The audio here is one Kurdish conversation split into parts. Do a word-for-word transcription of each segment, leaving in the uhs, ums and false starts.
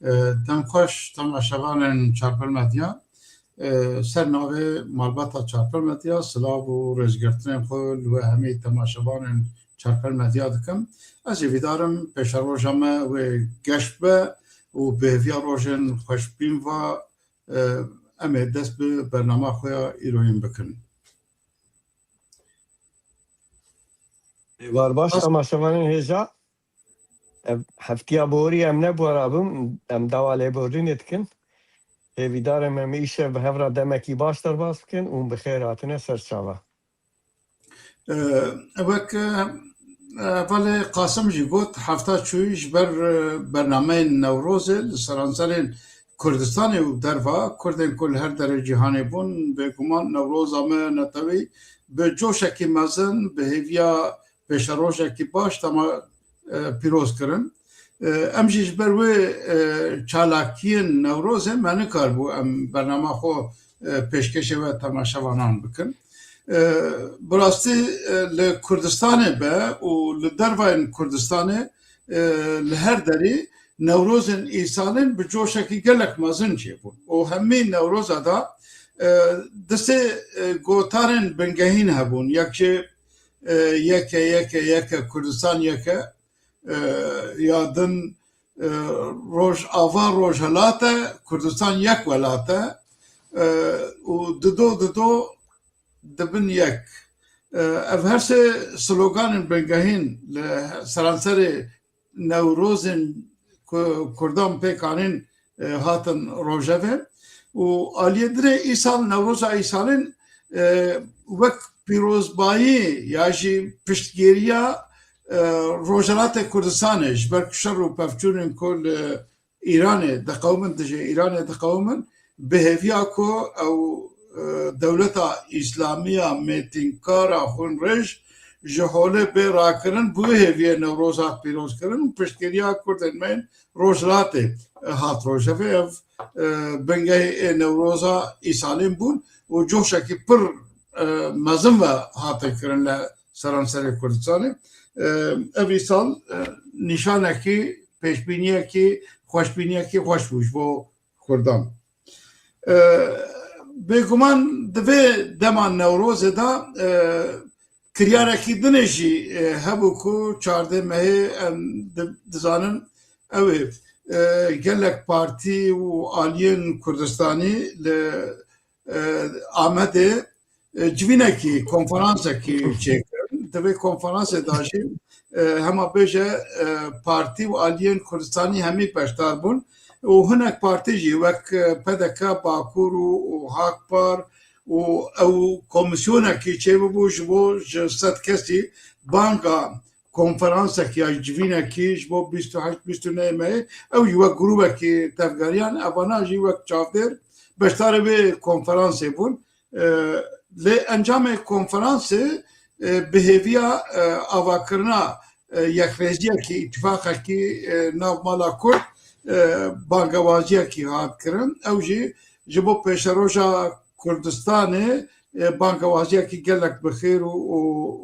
E, dem xweş temaşevanên Çarpel Medya. E, ser navê malbata Çarpel Medya silav û rêzgirtinên xwe li we hemî temaşevanên Çarpel Medya dikim. Ez jî hêvîdar im pêşeroja me wê geş be û bi hêviya rojên xweşbîn va, e, em ê dest bi bernama xwe ya îroyîn bikin. Êvar baş, temaşevanên hêja. Ev heftiya borî em ne bi we re bûn, em dawa lêborînê dikin. Hêvîdar im em îşev bi hev re demekî baş derbas bikin û bi xêr hatine ser çava. E, wek, e, hevalê Qasim jî got, hefta çûyî ji ber, e, bernameyên Newrozê li seranserên Kurdistanê û derva, Kurdên ku li her derê cîhanê bûn, bêguman Newroza me netewî bi coşekî mezin, bi hêviya pêşerojekî baş dema, e, pîroz kirin. E, em jî ji ber wê, e, çalakiyên Newrozê me nikaribû em bernama xwe, e, pêşkêşê we temaşevanan bikin. E, bi rastî, e, li Kurdistanê be û li dervayên Kurdistanê, e, li her derî Newrozên îsalên bi coşekî gelek mezin çêbûn. Û hemî Newroza da, e, di sê, e, gotarên bingehîn hebûn. Yek jê, e, yeke, yeke, yeke, Kurdistan yeke, e, ya din, e, Rojava Rojhelat e, Kurdistan yek welat e, e, û dido, dido dibin yek. E, ev her sê sloganên bingehîn li seranserê Newrozên ku Kurdan pêk anîn, e, hatin rojevê û aliyê dinê îsal Newroza îsalên, e, wek pîrozbayî ya jî piştgiriya, e, Rojhilatê Kurdistanê ji ber ku şer û pevçûnên ku li Îranê diqewimin, dijî Îranê diqewimin, bi hêviya ku ew, e, dewleta Îslamiya mêtînkara xwînrêj ji holê bê rakirin, bi wê hêviyê Newroz hat pîrozkirin û piştgiriya Kurdên me yên Rojhilatê, e, hat rojevê. Ev, e, bingehê ê Newroza îsalên bûn û coşekî pir, e, mezin ve hate kirin li seranserê Kurdistanê. E, ev îsal, e, nîşanekî, pêşbîniyekî, xweşbîniyekî xweş bû ji bo Kurdan. E, bêguman di vê dema Newrozê de, e, kiryarekî dinê jî, e, hebû ku çardeh mehê em di-, dizanin ew ê, e, gelek partî û aliyên Kurdistanî li, e, Amedê, e, civînekî, konferansekî çêkirin. Di vê konferansê de jî, e, hema bêje, e, partî û aliyên Kurdistanî hemî beşdar bûn û hinek partî jî wek, e, P D K Bakur û, û Hakpar û ew komîsyonekî çêbibû ji bo ji sed kesî banga konferansekî ya civînekî ji bo bîst û heşt bîst û neh mehê, ew jî wek grûbekî tevgeriyan, evana jî wek çavdêr beşdarê vê konferansê bûn. E, lê encamê konferansê, e, bi hêviya, e, avakirina, e, yekrêziyekî, îtîfaqekî, e, nav mala Kurd, e, bangewaziyekî hat kirin. Ew jî ji bo pêşeroja Kurdistanê, e, bangewaziyekî gelek bi xêr û, û,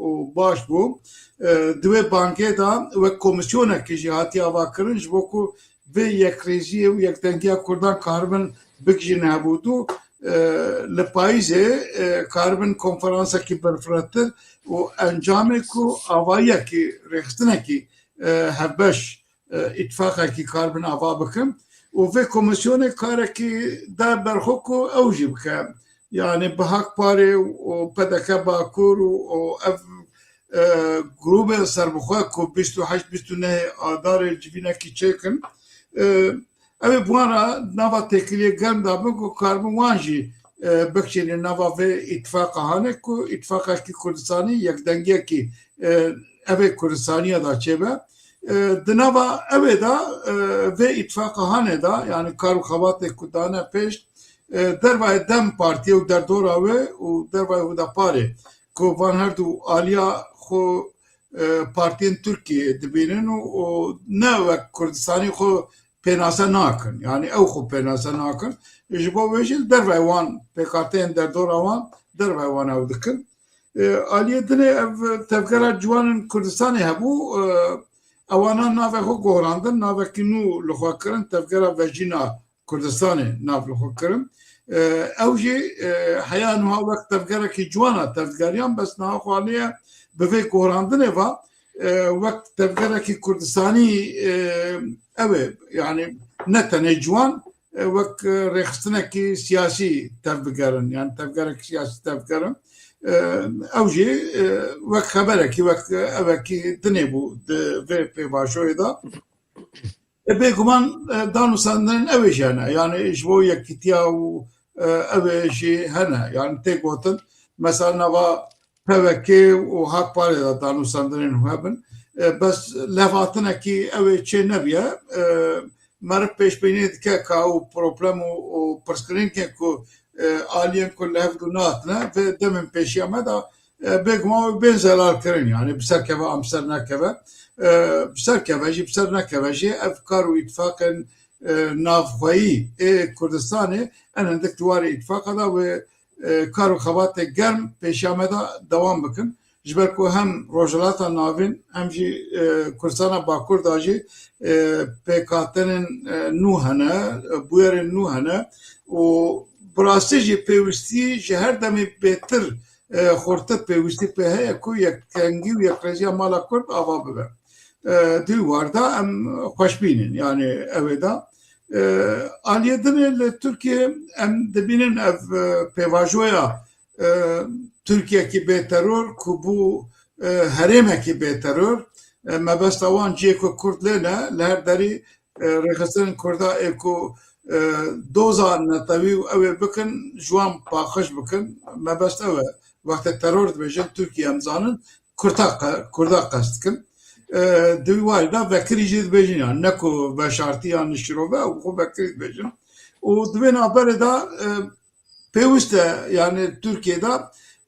û baş bû. E, di wê bangê de wek komîsyonekî jî hatiye avakirin ji bo ku vê yekrêziyê û yekdengiya Kurdan karibin bigihîjin hebûdû, e, li payîzê, e, karibin konferansekî berfirehtir û encamê ku avayiyekî, rêxistinekî, e, hevbeş, e, îtîfaqekî karibin ava bikin û vê komîsyonê karekî da ber xwe ku ew jî bike. Yanî bi Hakparê û P D K Bakur û, û ev, e, grûbên serbixwe ku bîst û heşt bîst û neh Adarê civînekî çêkin, e, ew ê bi wan re nava têkiliyê germ dabin ku karibin wan jî, e, bikişînin nava vê îtifaqa hanê ku îtifaqekî Kurdistanî, yekdengiyekî, e, ev ê Kurdistaniya da çêbe. E, di nava ew ê de, e, vê îtifaqa hanê de, yanî kar û xebatê ku dane pêş, e, dervayê dem partiyê û derdora wê û dervayê Hudaparê ku van her du aliya xwe, e, partiyên Tirkiyê dibînin û, û ne wek Kurdistanî xwe pênase nakin. Yanî ew xwe pênase nakin. Ji bo wê jî li dervayê wan pêkhateyên derdora wan, dervayê wan ew dikin. E, aliyê dinê ev tevgera ciwanên Kurdistanê hebû, e, Ewana navê xwe gohrandin, navekî nû li xwe kirin, Tevgera Vejîna Kurdistanê nav li xwe kirin. E, ew jî, e, heya niha wek tevgerekî ciwan e tevgeriyan, bes niha xwe aliye bi vê gohrandinê ve, e, wek tevgerekî Kurdistanî, e, ew ê, yani ne tenê ciwan, e, wek, e, rêxistinekî siyasî tevbigerin, yani tevgerekî siyasî tevbigerin. E, ew jî, e, wek xeberekî, wek, e, evekî dinê bû di vê pêvajoyê de. E, bêguman, e, danûstandinên ew ê jî hene. Yani ji bo yekîtiya û, e, ew ê jî hene. Yani tê gotin, mesela nava P V K û Hakparê de danûstandinên hûn hebin. E, bes levhatinekî ew ê çê nebiye. E, meriv pêşbînî dike ka ew problem û, û pirsgirêkên ku, e, aliyên ku li hev du nehatine, vê demên pêşiya me de, e, bêguman wê bên zelalkirin, yani bi ser keve an bi ser nekeve, e, bi ser keve jî, bi ser nekeve jî, ev kar û îtifaqên, e, navxweyî ê Kurdistanê, en hindik di warê îtifaqa de wê, e, kar û xebatê germ pêşiya me de dewam bikin. Ji ber ku hem Rojhilata Navîn hem jî, e, Kurdistana Bakur de jî, e, pêkhatinên, e, nû hene, e, bûyerên nû hene û bi rastî jî pêwîstî ji her demê bêtir, e, xurtir pêwîstî pê heye ku yekrengî û yekrêziya mala Kurd ava bibe. E, di wî war de em xweşbîn in, yani ew ê de. E, aliyê din ê li Tirkiye em dibînin ev, e, pêvajoya, e, Tirkiyekî bê teror ku bû, e, herêmekî bê teror. E, mebesta wan cihê ku Kurd lê ne, li her derî, e, rêxistinên Kurda ê ku, e, doza netewî û ew ê bikin, ji wan paqij bikin. Mebest ew e. Wextê teror dibêjin, Tirkiye em zanin, Kurda qe-, Kurda qest dikin. E, di wî warî de vekirî jî dibêjin, yani ne ku veşartî yan şîrove, ew xwe vekirî dibêjin. Û di vê navberê de, e, pêwîst e, yani Tirkiye de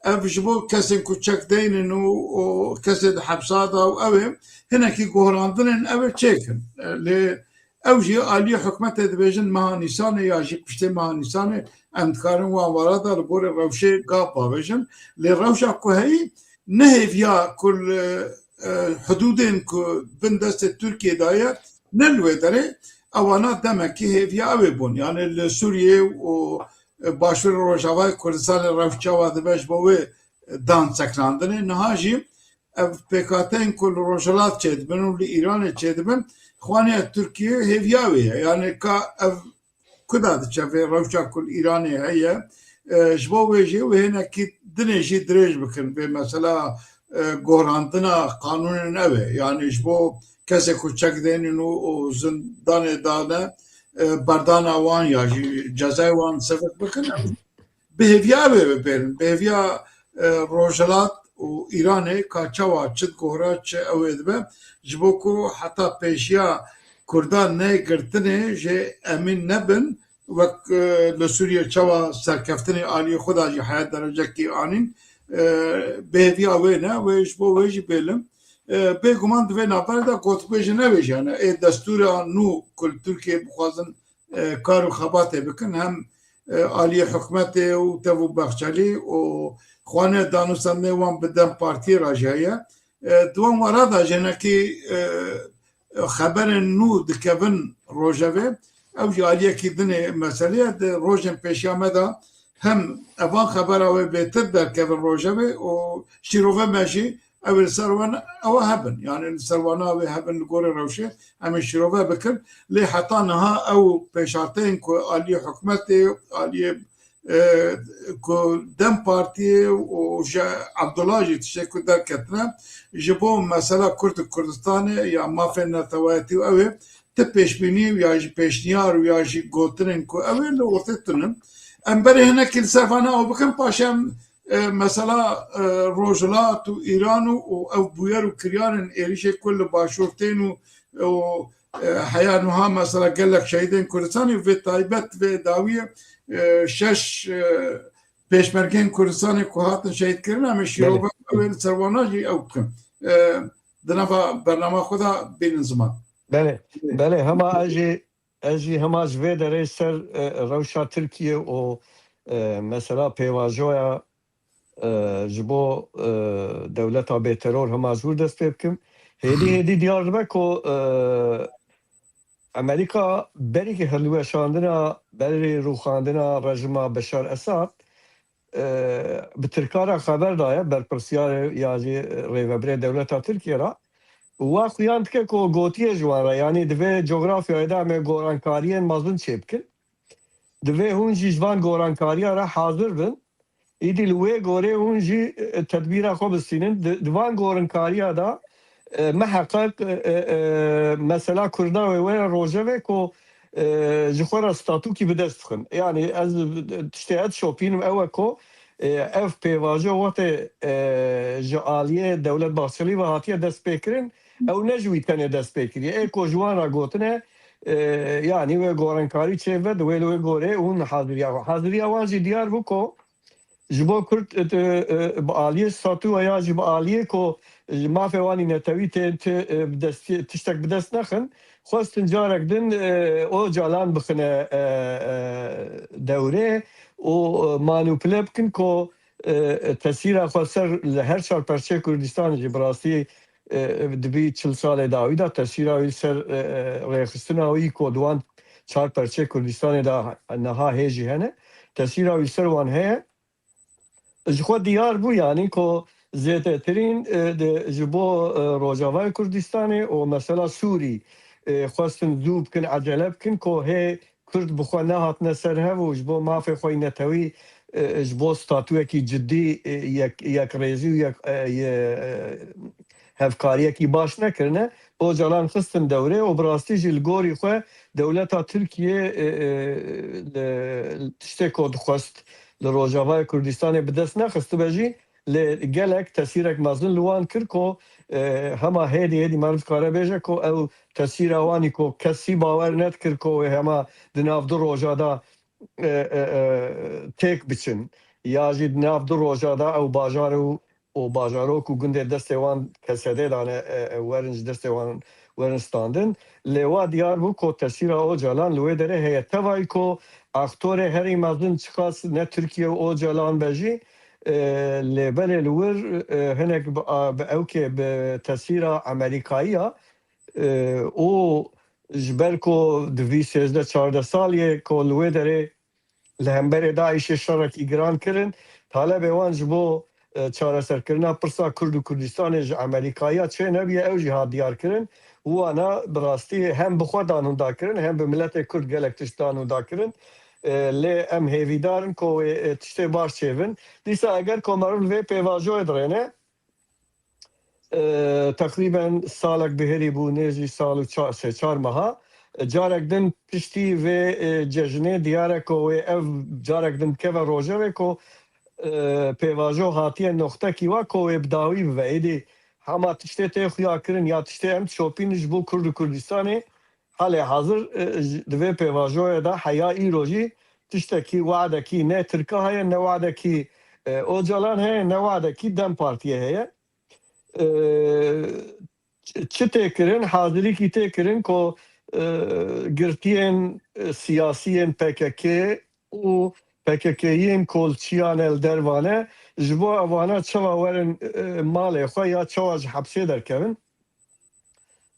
ev ji bo kesên ku çek deynin û, û kesê di hepsa de û ew ê hinekî gohrandinên ew ê çêkin. E, lê ew jî aliyê hikûmetê dibêjin meha Nîsanê ya jî piştê meha Nîsanê em dikarin wan wara de li gorî rewşê gav bavêjin. Lê rewşa ku heyî ne hêviya ku li, e, hidûdên ku bin destê Tirkiyê de ye, ne li wê derê, ewana demekî hêviya ew ê bûn. Yani li Sûriyê û, e, Başûrê Rojavayê Kurdistanê rewş çawa dibe ji bo wê dan sekinandinê. Niha jî ev pêkhateyên ku li Rojhilat çêdibin û li Îranê çêdibin, xwaniya Tirkiyê hêviya wê ye. Yani ka ev kuda diçe vê rewşa ku li Îranê heye, e, ji bo wê jî wê hinekî dinê jî dirêj bikin vê mesela, e, gohrandina qanûnên ew ê. Yani ji bo kesê ku çek dênin û, û zindanê dane, e, berdana wan ya jî cezayê wan sivik bikin, ev bi hêviya wê bibêrin, bi hêviya, e, Rojhilat û Îranê ka çawa çi digohra, çi ew ê dibe, ji bo ku heta pêşiya Kurdan neyê girtinê jê emîn nebin, wek, e, li Sûriyê çawa serkeftinê aliyê xwe da jî heya derecekî anîn, e, bi hêviya wê ne, wê ji bo wê jî bêlim. E, bêguman di vê navberê de gotibêjin ew ê jî hene, ê destûra nû ku li Tirkiyê bixwazin e, kar û xebatê bikin, hem, e, aliyê hikûmetê û tev û Baxçelî û xwane danûstandinê wan bi DEM Partiyê re jî heye. E, di wan wara de jî hinekî, e, xeberên nû dikevin rojevê, ew jî aliyekî dinê meselê ye. Di rojên pêşiya me de hem evan xebera wê bêtir derkevin rojevê û şîrove me jî ew ê li ser wan ewa hebin. Yani li ser wana wê hebin li gorî rewşê em ê şîrove bikin. Lê heta niha ew pêşhateyên ku aliyê hikûmetê, aliyê, e, ku DEM Partiyê û ji Abdullah jî tiştê ku derketine, ji bo mesela Kurd û Kurdistanê ya mafên netewayetî û ew ê ti pêşbînî û ya jî pêşniyar û ya jî gotinên ku ew ê li ortê tune. Em berê hinekî li ser vana ew bikin, paşê em e, mesela, e, Rojhilat û Îran û, û ev bûyer û kiryarên êrîşê ku li başûr tên û, û, e, heya nuha mesela gelek şehîdên Kurdistanê, vê taybet vê dawiyê, e, şeş, e, pêşmergeyên Kurdistanê ku hatin şehîdkirin, em ê şîrova ew ê li ser wana jî ew bikin. E, di nava bernama xwe de bînin ziman. Belê, belê, hema ez jî Ez jî hema ji vê derê ser, e, rewşa Tirkiye û, e, mesela pêvajoya e, ji bo, e, dewleta bêteror hema ji wir dest pê bikim. Hêdî hêdî diyar dibe ku, e, Amerîka berî hilweşandina, berî rûxandina rejima Beşar Esad, e, bi Tirka re xeber daye, berpirsiyarê ya jî rêvebirê dewleta Tirkiye re. Û wa xuyan dike ku gotiye ji wan re, yanî di vê cografyayê de em ê gorankariyên mezin çêbikin. Divê hûn jî ji van gorankariya re hazir bin. Îdî li wê gorê hûn jî, e, tedbîra xwe bistînin. Di, di van gorinkariya de, e, miheqeq, e, e, e, mesela Kurda wê were rojevê ku, e, ji xwe re statûkî bi dest bixin. Yanî ez, e, tiştê ez şopînim ew e ku, e, ev pêvajo wextê, e, ji aliyê Dewlet Bahçelî ve hatiye destpêkirin, ew ne ji wî tenê dest pê kiriye. Ê ku ji wan re gotine, e, yanî wê gorenkarî çêbe, di wê li wê gorê hûn haziriya, haziriya wan jî diyar bû ku ji bo Kurd, e, e, bi aliyê statû ya jî bi aliyê ku ji mafê wan î netewî tê, tê, e, bi destî, tiştek bi dest nexin, xwestin carek din, e, Ocalan bixine, e, e, dewrê û, e, manîpule bikin ku, e, tesîra xwe ser li her çar perçeyê Kurdistanê jî bi rastî, e, dibî çil salê dawî de tesîra wî ser, e, e, rêxistina wî ku di wan çar perçeyê Kurdistanê de niha hê jî hene, tesîra wî ser wan heye. Ji xwe diyar bû, yanî ku zêdetirîn, e, di, ji bo, e, Rojavayê Kurdistanê û mesela Sûrî, e, xwestin zû bikin, ecele bikin ku hê Kurd bi xwe nehatine ser hev û ji bo mafê xwe yî netewî, e, ji bo statûyekî cidî, e, yek, yekrêzî û yek, e, ye, e, hevkariyekî baş nekirine. Ocalan xistin dewrê û bi rastî jî li gorî xwe dewleta Tirkiye, e, e, li tiştê ku dixwest li Rojavayê Kurdistanê bi dest nexistibe jî, lê gelek tesîrek mezin li wan kir ku, e, hema hêdî hêdî meriv dikare bêje ku ew tesîra wanî ku kesî bawer nedikir ku wê hema di nav du roja de, e, e, e, têk biçin ya jî di nav du roja de ew bajar û, û bajarok û gundê destê wan kesedê dane, e, e, werin ji destê wan werin standin. Lê wa diyar bû ku tesîra Ocalan li wê derê heye. Tevayî ku aktorê herî mezin çiqas ne Tirkiye û Ocalan be jî, e, lê belê li wir, e, hinek bi, a, bi ewkê bi tesîra Amerîkayî ya, e, û ji ber ku di vî sêzdeh çardeh saliyê ku li wê derê li hemberê DAIŞê şerekî giran kirin, talebê wan ji bo, e, çareserkirina pirsa Kurd û Kurdistanê ji Amerîkaya çê nebiye, ew jî hat diyar kirin. Wana bi rastî hem bi xwe dan hûn dakirin, hem bi miletê Kurd gelek tişt dan hûn dakirin. E, lê em hêvîdar in ku wê, e, tiştê baş çêbin. Dîsa eger ku meriv li vê pêvajoyê dirêne, e, teqrîben salek biherî bû, nêzî sal û ça-, sê çar meha. E, carek din piştî vê, e, cejnê diyar e ku wê ev carek din bikeve rojevê ku, e, pêvajo hatiye noxtekî wa ku wê bi dawî bibe. Êdî hema tiştê tê xuya kirin ya tiştê em dişopînin ji bo Kurd û Kurdistanê, halê hazir, e, ji, di vê pêvajoyê de heya îro jî tiştekî, wadekî ne Tirka heye, ne wadekî, e, Ocalan heye, ne wadekî DEM Partiyê heye. E, çi, çi tê kirin? Hazirîkî tê kirin ku, e, girtiyên, e, siyasiyên P K K û P K K'yên ku li çiya ne, li derva ne, ji bo evana çawa werin, e, malê xwe ya çawa ji hepsê derkevin.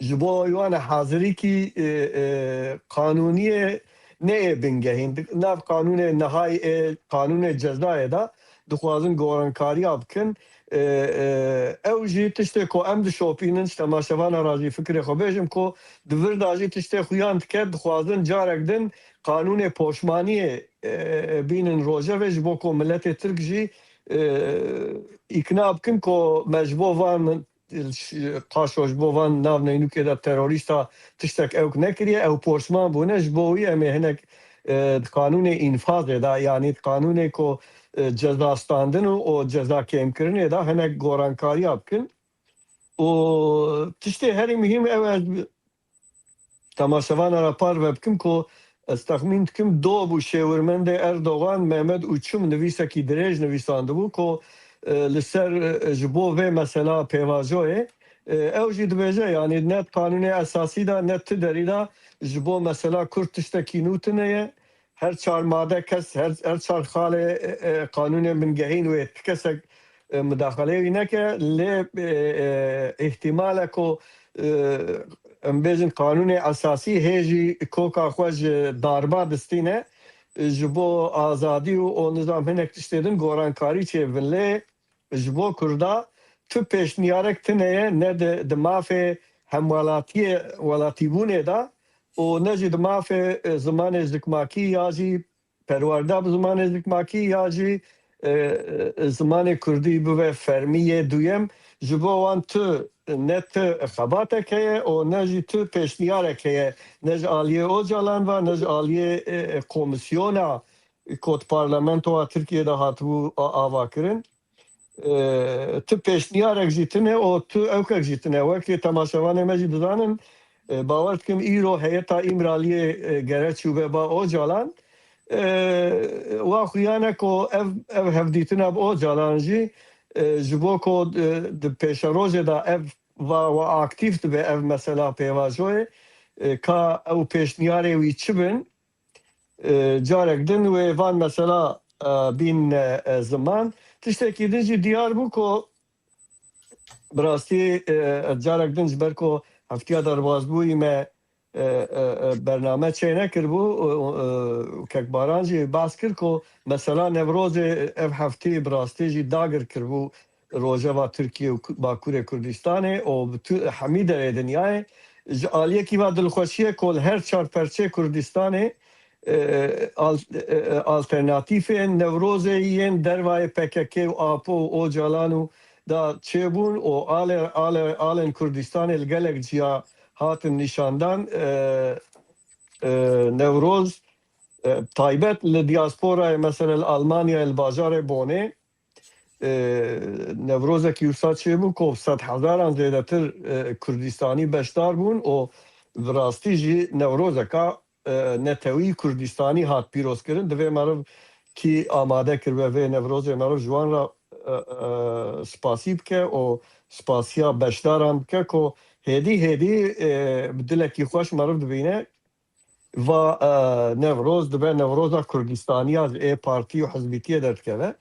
Ji bo wan hazirîkî, e, e, qanûniyê ne ê bingehîn. Di nav qanûnê nihayê, ê qanûnê cezayê de dixwazin gorankariya bikin. E, e, ew jî tiştê ku em dişopînin, ji temaşevana re jî fikrê xwe bêjim ku di vir de jî tiştê xuyan dike, dixwazin carek din qanûnê poşmaniyê, e, e, bînin rojevê ji bo ku miletê Tirk jî, e, îkna bikin ku me ji bo van, qaşo ji bo van nav neynûkê de terorîsta tiştek ewk nekiriye, ew poşman bûne, ji bo wî em ê hinek, e, di qanûnê înfazê de, yanî di qanûnê ku, e, ceza standin û o ceza kêmkirinê de hinek gorankariya bikin. Û tiştê herî muhîm ew e, temaşevana re parve bikim ku ez texmîn dikim dob û şêwirmendê Erdogan, Mehmet Uçum nivîsekî dirêj nivîsandibû ku, e, li ser, e, ji bo vê mesela pêvajoyê, e, ew jî dibêje, yanî ne di qanûnê esasî de ne ti derî de ji bo mesela Kurd tiştekî nû tune ye. her çar made kes, her, her çar xalê, e, e, qanûnê bingehîn wê ti kesek, e, mudaxaleyê wî neke, lê, e, e, îhtimale ku, e, em bêjin qanûnê esasî hê jî koka xwe ji darba distîne, e, ji bo azadî û, û nizam hinek tiştê din gorankarî çêbin. Lê ji bo Kurda tu pêşniyarek tine ye, ne di, di mafê hemwelatiyê, welatîbûnê de û ne jî di mafê, e, zimanê zikmakî ya jî perwarda bi zimanê zikmakî ya jî, e, e, zimanê kurdî bibe fermî yê duyem. Ji bo wan tu ne ti xebatek heye û ne jî tu pêşniyarek heye. Ne ji aliyê Ocalan ve, ne ji aliyê, e, e, komîsyona ku di parlamentoya Tirkiyê de hatibû a-, avakirin. E, tu pêşniyarek jî tine û tu ewkek jî tine. Wekî temaşevanê me jî dizanin, e, bawer dikim îro heyeta Îmraliyê, e, gere çûbe ba Ocalan. E, wa xuyane ku ev, ev hevdîtina bi Ocalan jî, e, ji bo ku, e, di pêşerojê de ev va, wa aktîf dibe ev mesela pêvajoyê, e, ka ew pêşniyarê wî çi bin, e, carek din wê van mesela, e, bîn, e, e, ziman. Tiştekî din jî diyar bû ku bi rastî, e, carek din ji ber ku heftiya derbazbûyî me, e, e, e, bername çê nekiribû, e, e, Kek Baran jî behs kir ku mesela Newrozê ev heftê bi rastî jî dagir kiribû rojeva Tirkiye û Ku-, Bakurê Kurdistanê û bi tu-, hemî derê dinyayê. Ji aliyekî ve dilxweşiyê ku li her çar perçê Kurdistanê, e, al-, e, alternatîfên Newrozê yên dervayê P K K û Apo û Ocalan û da çêbûn û alê, alê, alên Kurdistanê li gelek ciya hatin nîşandan. E, e, Newroz, e, taybet li diasporayê, mesela li Almanyayê, li bajarê Bonê, e, Newrozekî wisa çêbû ku sed hezaran zêdetir, e, Kurdistanî beşdar bûn û bi rastî jî Newrozeka, e, netewî Kurdistanî hat pîrozkirin. Divê meriv kî amade kiribe vê Newrozê, meriv ji wan re, e, e, spasî bike û spasiya beşdaran bike ku hêdî hêdî, e, bi dilekî xweş meriv dibîne va, e, Newroz dibe Newroza Kurdistaniya ji ê partî û hizbîtiyê derdikeve.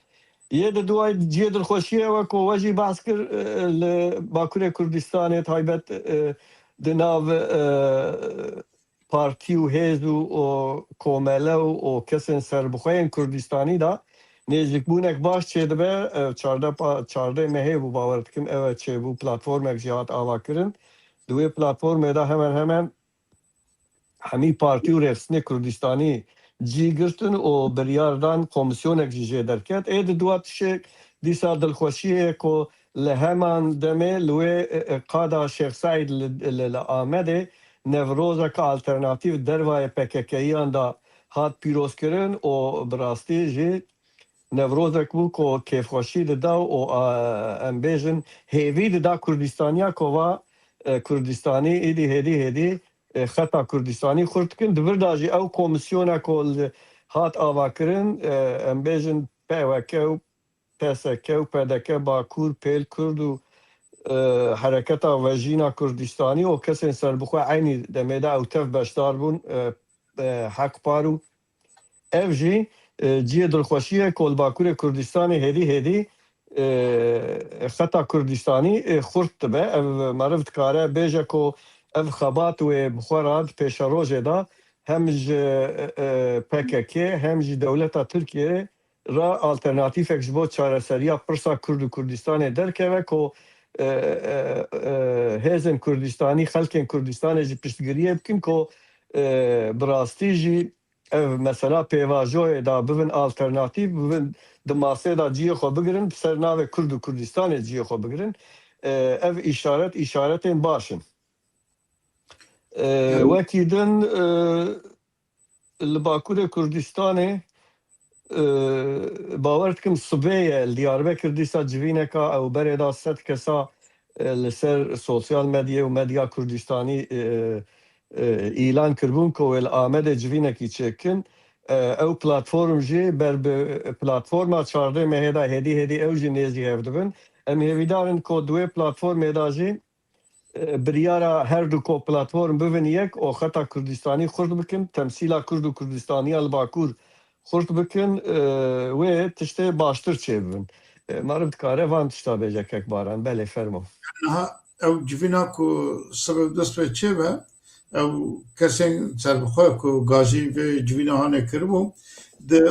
Yê di duway cihê dilxweşiyê we ku we jî behs kir, e, li Bakurê Kurdistanê taybet, e, di nav, e, partî û hêz û, û komele û, û kesên serbixwe yên Kurdistanî de nêzîkbûnek baş çêdibe. E, çardeh pa-, çardeh mehê bû, bawer dikim, ew e çêbû, platformek jî hat avakirin. Di wê platformê de hemen hemen hemî partî û rêxistinê Kurdistanî cî girtin û biryar dan, komîsyonek jî jê derket. Ê di dua tişek dîsa dilxweşiyê ye ku li heman demê li wê, e, e, qada Şêx Seîd li, li, li Amedê Newrozeke alternatîf dervayê P K Kiyan de hat pîrozkirin û bi rastî jî Newrozek bû ku kêfxweşî dida û, a, em bêjin hêvî dida Kurdistaniya ku va, e, Kurdistanî êdî hêdî hêdî, e, xeta Kurdistanî xurt dikin. Di vir de jî ew komîsyona ku li hat avakirin, e, em bêjin P Y K û P S K û P D K Bakur, Pêl Kurd û, e, Hereketa Vejîna Kurdistanî û kesên serbixwe eynî demê de ew tev beşdar bûn, e, e, Hek Par û ev jî, e, cihê dilxweşî ye ku li Bakurê Kurdistanê hêdî hêdî, e, xeta Kurdistanî, e, xurt dibe. Ev meriv dikare bêje ku ev xebat wê bi xwe re di pêşerojê de hem ji, e, e, P K K hem jî dewleta Tirkiyê re alternatîfek ji bo çareseriya pirsa Kurd û Kurdistanê derkeve ku, e, e, e, hêzên Kurdistanî, xelkên Kurdistanê jî piştgiriyê bikin ku, e, bi rastî jî ev mesela pêvajoyê de bibin alternatîf, bibin di masê de cihê xwe bigirin, bi ser navê Kurd û Kurdistanê cihê xwe bigirin. E, ev îşaret, îşaretên baş in. E, wekî din, e, li Bakurê Kurdistanê, e, bawer dikim sibê ye, li Diyarbekir dîsa civîneka ew berê da sed kesa, e, li ser sosyal medyayê û medya Kurdistanî, e, e, îlan kiribûn ku wê li Amedê civînekî çêkin. E, ew platform jî ber bi platforma çardeh mehê de hêdî hêdî ew jî nêzî hev dibin. Em hêvîdar in ku di wê platformê de jî, e, biryara her du ku platform bivin yek û xeta Kurdistanî xurt bikin, temsîla Kurd û Kurdistaniya li Bakur xurt bikin, e, wê tiştê baştir çêbibin. E, meriv dikare van tişta bêje kek Baran. Belê, fermo. Niha ew civîna ku sibê dest pê çêbe, ew kesên serbixwe ku gazî vê civîna hanê kiribû, di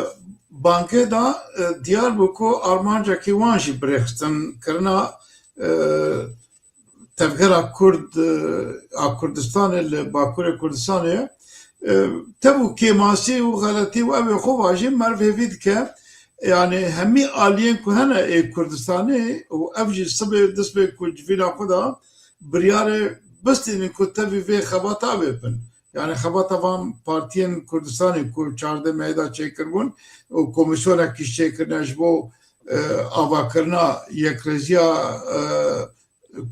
bangê de, e, diyar bû ku armancekî wan jî birêxistin kirina, e, tevgera Kurd, e, a Kurdistanê li Bakurê Kurdistanê ye. E, tev û kêmasî û xeletî û ew ê xwe va jî meriv hêvî dike. Yani hemî aliyên ku hene ê Kurdistanê û ev jî sibê dest pê ku civîna xwe da biryarê bistînin ku tevî vê xebata bê bin. Yani xebata van partiyên Kurdistanê ku çardeh meyê de çêkiribûn û komîsyonekî çêkirine ji bo, e, avakirina yekrêziya, e,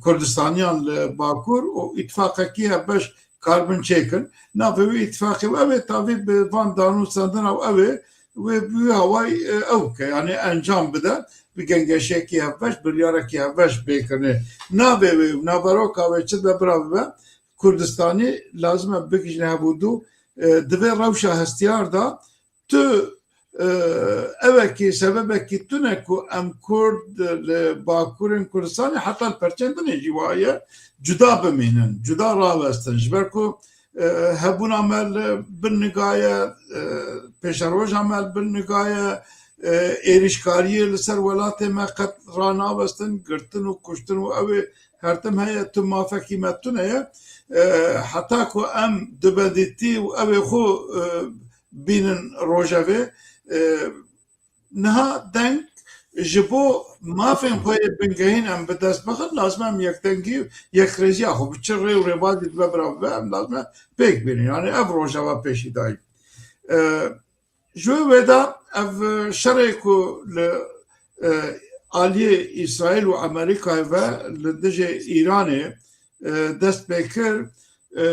Kurdistaniyan li Bakur û îtifaqekî hevbeş karibin çêkin. Navê wê îtifaqê û ew ê tavî bi van danûstandina û ew ê wê bi wî hawayî, e, ew bike, yani encam bide, bi gengeşiyekî hevbeş, biryarekî hevbeş bê kirinê. Navê wê û naveroka wê çi dibe bira bibe, Kurdistanî lazim e bigihîjine hev û du, e, divê rewşa hestiyar de tu, e, evekî, sebebekî tune ku em Kurd li Bakurên Kurdistanê heta li perçên din jî waye cuda bimînin, cuda rawestin. Ji ber ku, e, hebûna me li bin nigaye, e, pêşeroja me li bin nigaye, e, êrîşkariyê li ser welatê me qet ranawestin, girtin û kuştin û ew ê her tim heye, tu mafekî me tune ye. E, heta ku em dubedîtî û ew ê xwe, e, bînin rojevê. E, niha deng ji bo mafên xwe yê bingehîn em bi dest bixin, lazim em yekdengî, yekrêziya xwe bi çi rê û rêbazî dibe bira bibe, em lazim e pêk bînin. Yani ev rojeva pêşî dayî. E, ji wê wê de ev şerê ku li, e, aliyê Îsraîl û Amerîkayê ve li dijê Îranê, e, dest pê kir, e,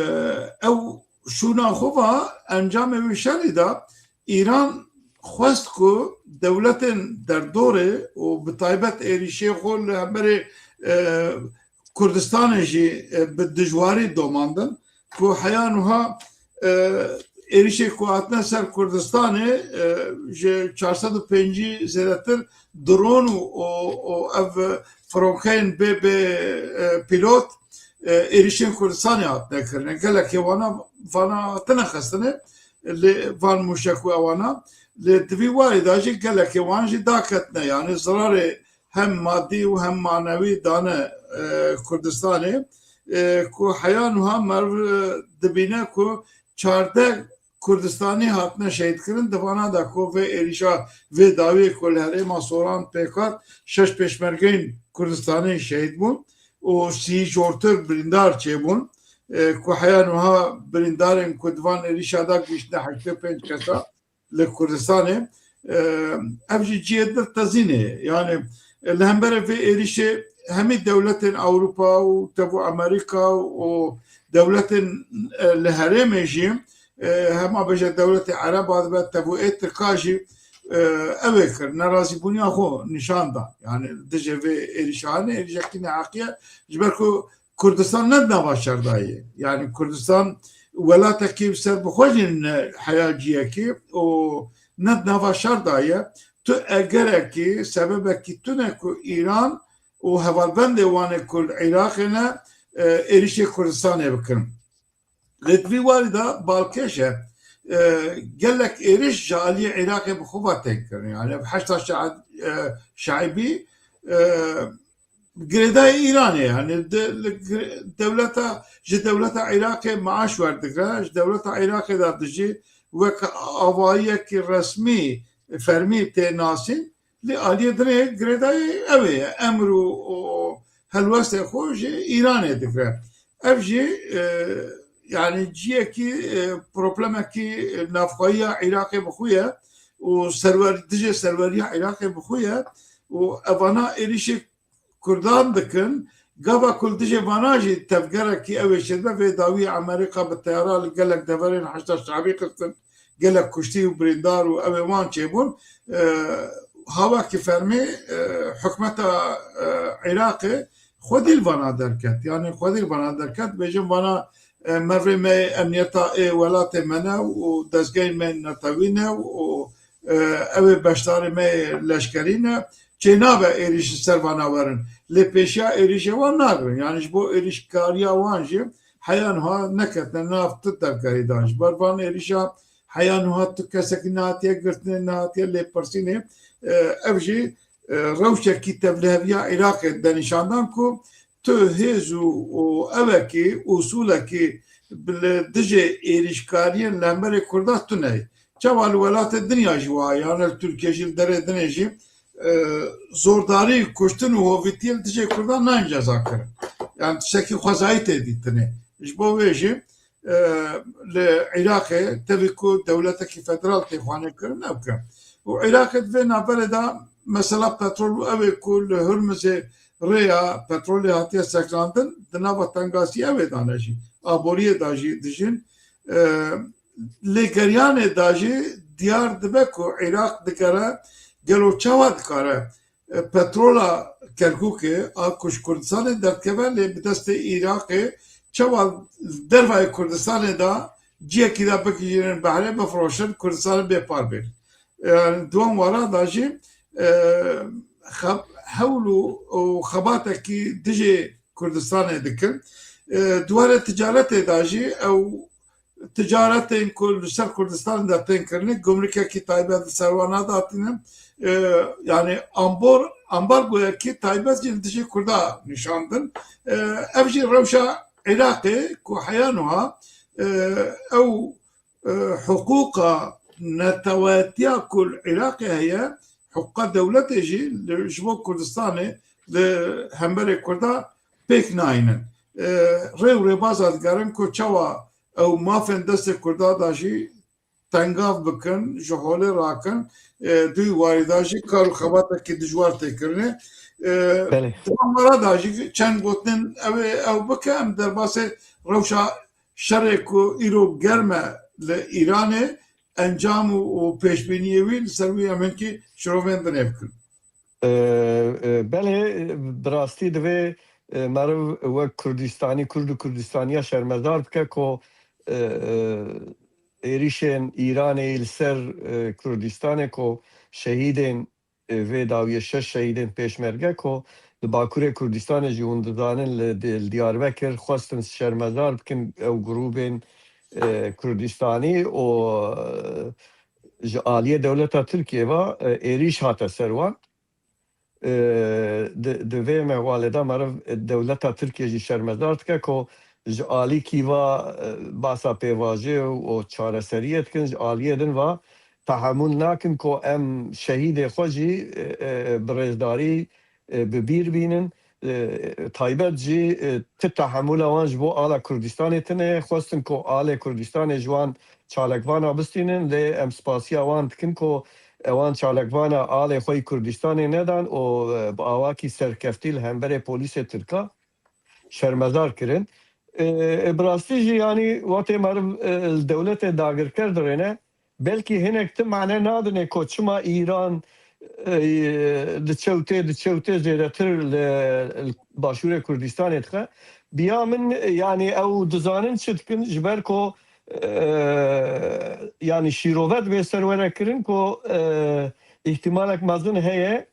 ew şûna xwe va encamê wî şerî de Îran xwest ku dewletên derdorê û bi taybet êrîşê xwe li hemberê, e, Kurdistanê jî, e, bi dijwarî domandin ku heya niha, e, êrîşê ku hatine ser Kurdistanê, e, ji çar sed û pêncî zêdetir dron û, û, û ev fironkeyên bê, bê, e, pîlot, e, êrîşên Kurdistanê hatine kirine. Gelekê wana, vana hatine xistine, lê van mûşek û ewana, lê di vî warî de jî gelekê wan jî daketine. Yani zirarê hem madî û hem manewî dane, e, Kurdistanê, e, ku heya niha meriv, e, dibîne ku çardeh Kurdistanî hatine şehîdkirin. Di vana de ku vê êrîşa vê dawiyê ku li herêma Soran pêk hat, şeş pêşmergeyên Kurdistanî şehîd bûn û sî jortir birîndar çêbûn, e, ku heya niha birîndarên ku di van êrîşa de gihiştine heştê pênc kesa li Kurdistanê, e, ev jî cihê din tezînê ye. Yani, e, li hemberê vê êrîşê hemî dewletên Ewropa û tev û Amerîka û dewletên, e, li herêmê jî, e, hema bêje dewletê Ereba dibe, tev û ê Tirka jî, e, ew ê kir, nerazîbûniya xwe nîşan da. Yani dijê vê êrîşanê, êrîşekî neheqî ye. Ji ber ku Kurdistan ne di nava şer de ye. Yani Kurdistan welatekî serbixwe jî ne heya ciyekî û ne di nava şer de ye. Tu egerekî sebebekî tune ku Îran û hevalbendê wan ê ku li Iraqê ne, e, êrîşê Kurdistanê bikin. Lê di vî warî de balkêş e, e, gelek êrîş ji aliyê Iraqê bi xwe ve tên kirin. Yani ev heşta şa-, e, şaibî, e, girêdayî Îranê, yani de-, li gir-, dewleta, ji dewleta Iraqê maaş werdigre, ji dewleta Iraqê de dijî, wek avayiyekî resmî, fermî tê nasîn, lê aliyê dinê girêdayî ew ê ye, emir û, û helwestê xwe ji Îranê digre. Ev jî, e, yani ciyekî, e, problemekî navxweyiya Iraqê bi xwe ye û serwer-, dijê serweriya Iraqê bi xwe ye û evana êrîşê Kurdan dikin. Gava ku li dijê vana jî tevgerekî ew ê çêdibe, vê dawiyê Amerîka bi teyara li gelek deverên Heşda Şe'bî xistin, gelek kuştî û birîndar û ew ê wan çêbûn. E, hawakî fermî, e, hikûmeta, e, Iraqê Xwedî li vana derket. Yani xwedî li vana derket. Bêjin vana, e, mervê me yê emniyeta ê welatê me ne û dezgehên me netewî ne û, e, ew ê beşdarê me yê leşkerî ne. Çênabe êrîş li ser vana werin. Lê pêşiya êrîşê wan nagirin. Yani ji bo êrîşkariya wan jî heya niha neketine nav tu tevgerî dan. Ji ber van êrîşa heya niha tu kesekî nehatiye girtinê, nehatiye lêpirsînê. E, ev jî, e, rewşekî tevliheviya Iraqê de nîşan dan ku tu hêz û, û ewekî, usûlekî bi li dijê êrîşkariyên li hemberê Kurda tune ye. Çawa li welatê dinya jî wa ye, yani li Tirkiye jî, li derê dinê jî, e, zordarî, kuştin û hovîtiyê li dijê Kurdan nayên cezakirin. Yani tiştekî xwezayî tê dîtinê. Ji bo vê jî, e, li Iraqê tevî ku dewletekî federal tê xwanê kirin, ew ke. Û Iraqê di vê navberê de mesela petrol û ew ê ku li Hurmizê rêya petrolê hatiye sekinandin, di nava tengasî ew ê de ne jî. Aboriyê de jî dijîn. E, lê geriyanê de jî diyar dibe ku Iraq digere gelo çawa dikare, e, petrola Kerkûkê a ku ji Kurdistanê derdikeve, lê bi destê Iraqê çawa dervayê Kurdistanê de ciyekî de bigihînin behrê, bifiroşin, Kurdistanê bê par bên. Yani di wan wara de jî, e, xeb-, hewl û, û xebatekî dijê Kurdistanê dikin. E, di warê ticaretê de jî ew ticaretên ku li ser Kurdistanê de tên kirinê, gumrikekî taybet li ser wan nadatînin. E, yani ambor-, ambargoyekî taybet jî li dijî Kurda nîşandin. E, ev jî rewşa Iraqê ku heya niha, e, ew, e, hiqûqa neteweyetiya ku li Iraqê heye, hiqûqa dewletê jî li, ji bo Kurdistanê li hemberê Kurda pêk nayînin. E, rê û rêbaza digerin ku çawa ew mafên destê Kurda da jî tengav bikin, ji holê rakin, e, di wî warî da jî kar û xebatekî dijwar tê kirinê. E, Belê. Di wan wara da jî çend gotinên ew ê ew bike, em derbasê rewşa şerê ku îro germ e li Îranê, encam û, û pêşbîniyê wî, li ser wî em hinkî şirovên dinê bikin. E, e, belê, e, bi rastî divê, e, meriv wek Kurdistanî, Kurd û Kurdistaniya şermezar bike ku, e, e, êrîşên Îranê li ser, e, Kurdistanê ku şehîdên, e, vê dawiyê şeş şehîdên pêşmerge ku li Bakurê Kurdistanê jî hûn dizanin li, di, li Diyarbekir xwestin şermezar bikin ew grûbên, e, Kurdistanî û, e, ji aliyê dewleta Tirkiyê ve, e, êrîş hate ser wan. E, di, di vê mehwalê de meriv dewleta Tirkiye jî şermezar dike ku ji alîkî va, e, basa pêvajoyê û çareseriyê dikin, ji aliyê din va tehemûl nakin ku em şehîdê xwe jî, e, e, bi rêzdarî, e, bi bîr bînin. E, taybet jî, e, ti tehemûla wan ji bo ala Kurdistanê tune ye. Xwestin ku alê Kurdistanê ji wan çalakvana bistînin, lê em spasiya wan dikin ku ewan çalakvana alê xwe yî Kurdistanê nedan û, e, bi awakî serkeftî li hemberê polîsê Tirka şermezar kirin. E, e, bi rastî jî, yanî, wextê meriv, e, li dewletê dagirker dirêne, belkî hinek ti mane nadine ku çima Îran, e, diçe û tê, diçe û tê zêdetir li, li Başûrê Kurdistanê dixe. Biya min, e, yanî, ew dizanin çi dikin, ji ber ku, e, yanî, şîrove divê ser were kirin ku, e, îhtimalek mezin heye,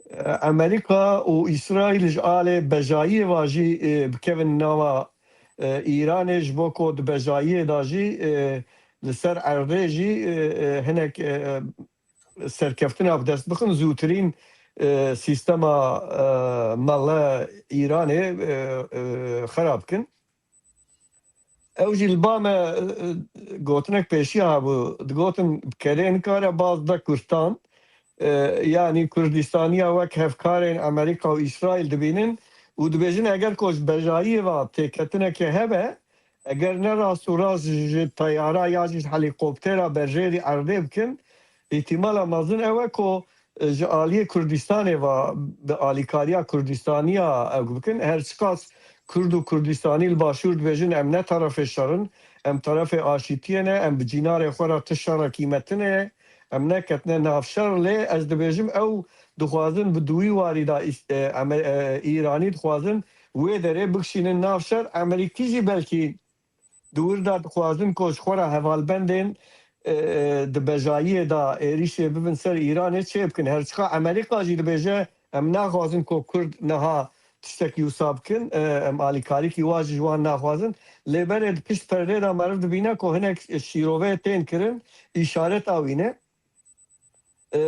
e, Amerîka û Îsraîl ji alê bejayiyê ve jî, e, bikevin nava, e, Îranê, ji bo ku di bejayiyê de jî, e, li ser erdê jî, e, e, hinek, e, serkeftina bi dest bixin, zûtirîn, e, sîstema, e, mele Îranê, e, e, xera bikin. Ew jî li ba me, e, e, gotinek pêşiya hebû. Digotin, bi kerê nikare baz de Kurdan, e, yanî Kurdistaniya wek hevkarên Amerîka û Îsraîl dibînin û dibêjin, eger ku ji bejayiyê ve têketinekê hebe, eger ne rast û rast ji teyara ya jî ji helîkoptera berjêrî erdê bikin, îhtimala mezin ew e ku, e, ji aliyê Kurdistanê ve bi alîkariya Kurdistaniya ew bikin. Her çiqas Kurd û Kurdistanî li Başûr dibêjin, em ne terefê şer in, em terefê aşîtiyê ne, em bi cînarê xwe re ti şerekî me tune ye, em neketine nav şer, lê ez dibêjim ew dixwazin bi duwî warî de îs-, e, em, e, Îranî dixwazin wê derê bikişînin nav şer. Emerîkî jî belkî di wir de dixwazin ku ji xwe re hevalbendên, e, di bejayiyê de êrîşê bibin ser Îranê çê bikin. Her çiqa Emerîka jî dibêje, em naxwazin ku Kurd niha tiştekî wisa bikin, e, em alîkarîkî wa jî ji wan naxwazin. Lê berê di pişt perdê de meriv dibîne ku hinek şîroveyê tên kirin, îşaret awîne. E,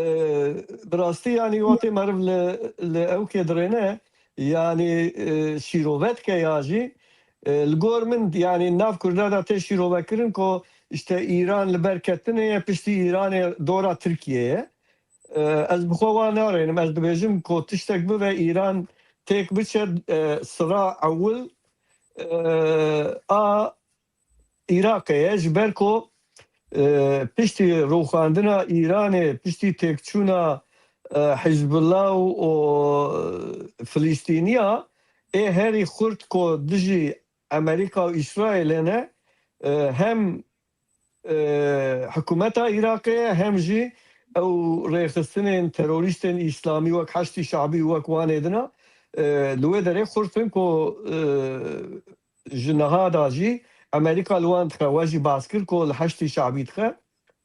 bi rastî, yanî, wextê meriv li, li ewkê dirêne, yanî, e, şîrove dike ya jî, e, li gor min, yanî, nav Kurda de tê şîrovekirin ku, işte, Îran li ber ketinê ye, piştî Îranê dora Tirkiyê ye. E, ez bi xwe wa narênim. Ez dibêjim ku tiştek bibe, Îran têk biçe, e, sira ewil, e, a Iraqê ye, ji ber ku, e, piştî rûxandina Îranê, piştî têkçûna, e, Hizbullah û, û Filistîniya, ê herî xurt ku dijî Amerîka û Îsraîlê ne, e, hem, e, hikûmeta Iraqê ye, hem jî ew rêxistinên terorîstên îslamî wek Heşdî Şabî û wek wanê dina, e, li wê derê xurt in ku, e, ji niha de jî Amerîka li wan dixe. We jî bas kir ku li Heşdî Şabî dixe.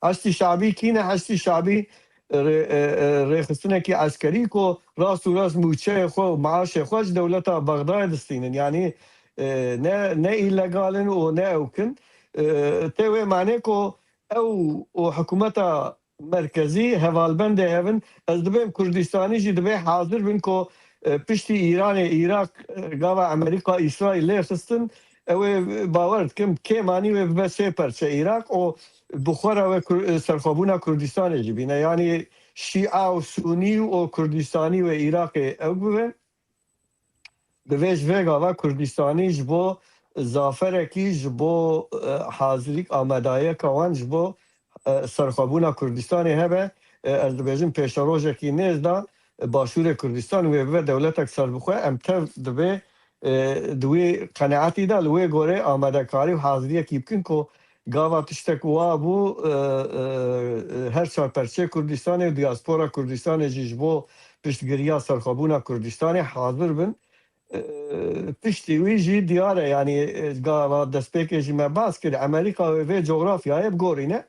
Heşdî Şabî kî ne? Heşdî Şabî rê-, e, e, rêxistinekî eskerî ku rast û rast mûçeyê xwe û maaşê xwe ji dewleta Bexdayê distînin. Yanî, e, ne, ne îlegal in û ne ewk in. E, tê wê manê ku ew û hikûmeta merkezî hevalbendê hev in. Ez dibêm Kurdistanî jî divê hazir bin ku, e, piştî Îranê, Iraq, e, gava Amerîka, Îsraîl lê xistin, ew ê, bawer dikim, kêmanî wê bibe sê perçe Iraq û bi xwe re wê Kur-, e, serxwebûna Kurdistanê jî bîne. Yanî Şîa û Sûnî û Kurdistanî wê Iraqê ew bibe. Divê ji vê gava Kurdistanî ji bo zaferekî, ji bo, e, hazirîk, amadayeka wan ji bo, e, serxwebûna Kurdistanê hebe. E, ez dibêjim pêşerojekî nêz de, e, Başûrê Kurdistan wê bibe dewletek serbixwe. Em tev divê, e, di wê qeneetî de li wê gorê amadekarî û haziriyekî bikin ku gava tiştek wa bû, e, e, e, her çar perçeyê Kurdistanê û diaspora Kurdistanê jî ji bo piştgiriya serxwebûna Kurdistanê hazir bin. E, piştî wî jî diyar e, yanî, e, gava destpêkê jî me bas kir, Amerîka wê vê cografyayê bigorîne.